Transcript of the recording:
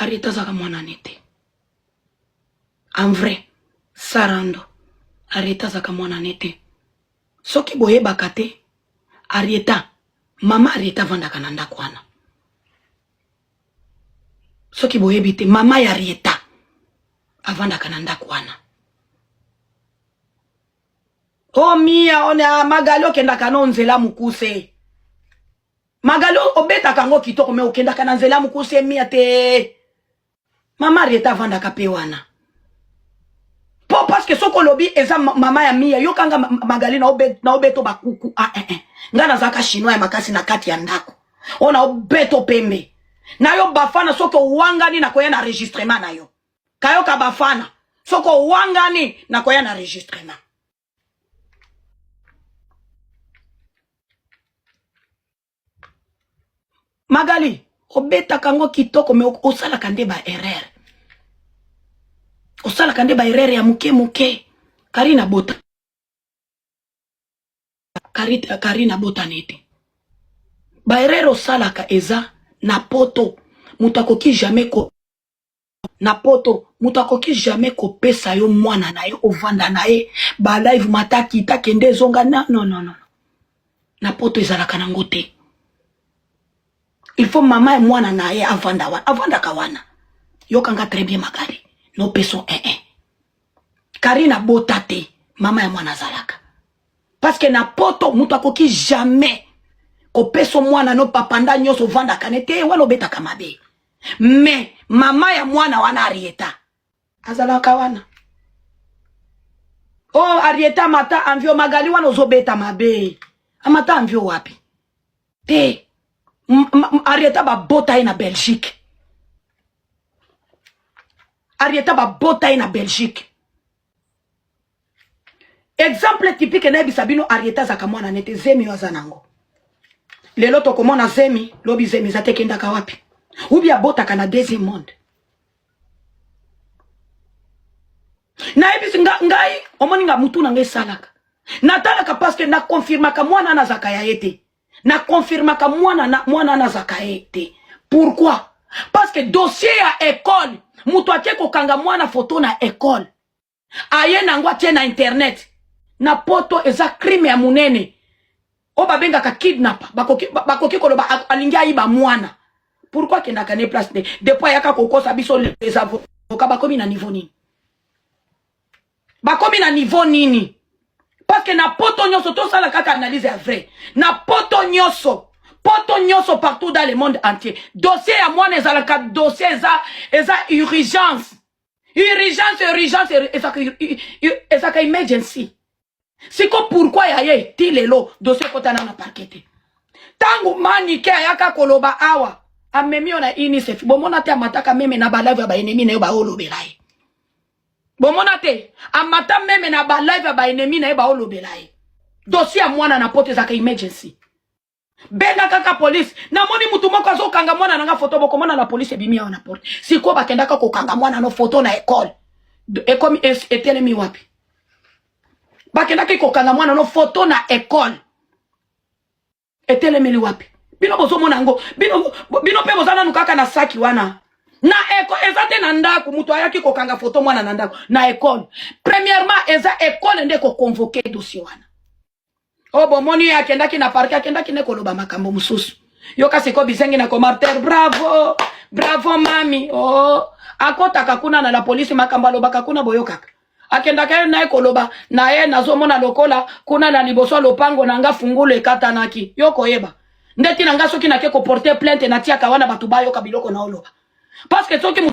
Arieta azalaka mwana ne te. En vrai, Sarando, Arieta azalaka mwana ne te. Soki boyebaka te, Arieta, mama Arieta avandaka na ndako wana. Soki boyebi te, mama ya Arieta avandaka na ndako wana. Oh Mia, on a Magali okendaka no nzela mukuse. Magali obetaka yango kitoko me okendaka na nzela mokuse mia te. Mama Arieta avandaka pe wana. Po parce que soki olobi eza mama ya Mia, yoka nga Magali na obe na obeto bakuku ah eh eh. Nga nazalaka chinois ya makasi na kati ya ndako. Oyo na obeto pembe. Na yo bafana soki owangani na koya na enregistrement na yo. Kayoka bafana soki owangani na koya na enregistrement. Magali, obetaka yango kitoko me osalaka nde ba erreur. Osalaka nde ba erreur ya moke moke. Karine abota. Karine abotani te. Ba erreur osalaka eza na poto. Moto akoki jamais ko Na poto mutu akoki jamais kopesa yo mwana na ye ovanda na ye ba live mata kita kende ezonga non non non non na poto ezalaka nango te il faut mama ya mwana na ye avanda wana avandaka wana yokanga très bien Magali no peso eh eh Karine abota te mama ya mwana azalaka parce que na poto mutu akoki jamais kopesa mwana no papanda nyonso ovandaka ne te wana obetaka mabe Mais mama ya mwana wana Arieta azalaka wana. Oh Arieta mata envio Magali wana ozobeta mabe. Amata envio wapi? Te. Arieta babota ye na Belgique. Arieta babota ye na Belgique. Exemple typique nayebisa bino Arieta azalaka mwana nete zemi oyo aza nango. Lelo tokomona zemi, lobi zemi eza te ekendaka wapi? Ubi abotaka na deuxième monde. Nayebisi nga, ngai omoni nga mutu na ngai esalaka. Natalaka parce que na confirmaka mwana na azalaka ya ye te. Na confirmaka mwana na mwana na azalaka ye te. Pourquoi? Parce que dossier ya école, mutu ake kokanga mwana photo na école. Aye nango atie na internet. Na poto eza crime ya munene. Oyo babengaka kidnap, bakoki bakoki koloba alingi ayiba mwana. Pourquoi akendaka ne place te? Depuis ayaka kokosa biso les avocats bakomi na niveau nini? Bakomi na niveau nini? Parce que na poto nyonso tosala kaka analyse ya vrai. Na poto nyonso, poto nyonso partout dans le monde entier. Dossier ya mwana ezalaka dossier eza eza urgence. Urgence, urgence, ezaka ezaka emergency. Siko pourquoi ya ye ti lelo dossier ekota na parquet te. Tango Manike ayaka koloba awa amemi yo na UNICEF bomona te amataka meme na ba live ya ba ennemi na yo baolobela ye. Bomona te amata meme na ba live ya ba ennemi na ye baolobela ye. Dossier ya mwana na poto ezaka emergency. Benga kaka police. Namoni mutu moko azokanga mwana na nga photo bokomona la police ebimi awa na porte. Sikoyo bakendaka kokanga mwana no photo na école. Ekomi etelemi wapi? Bakendaki kokanga mwana no photo na école. Etelemeli wapi? Bino bozomona yango. Bino bino pe boza nanu kaka na saki wana. Na école eza te na ndako mutu ayaki kokanga photo mwana na ndako na école. Premièrement eza école nde ko convoquer dossier wana. Oh bomoni ye akendaki na parke akendaki nde koloba makambo mosusu. Yoka sikoyo bizengi na commentaire bravo bravo mami oh akotaka kuna na la polisi makambo alobaka kuna boyokaka akendaka ye naye koloba na ye nazomona lokola kuna na liboso ya lopango na nga fungulu ekatanaki yo koyeba nde ntina nga soki nake koporte plainte natiaka wana bato bayoka biloko na oloba parce que soki.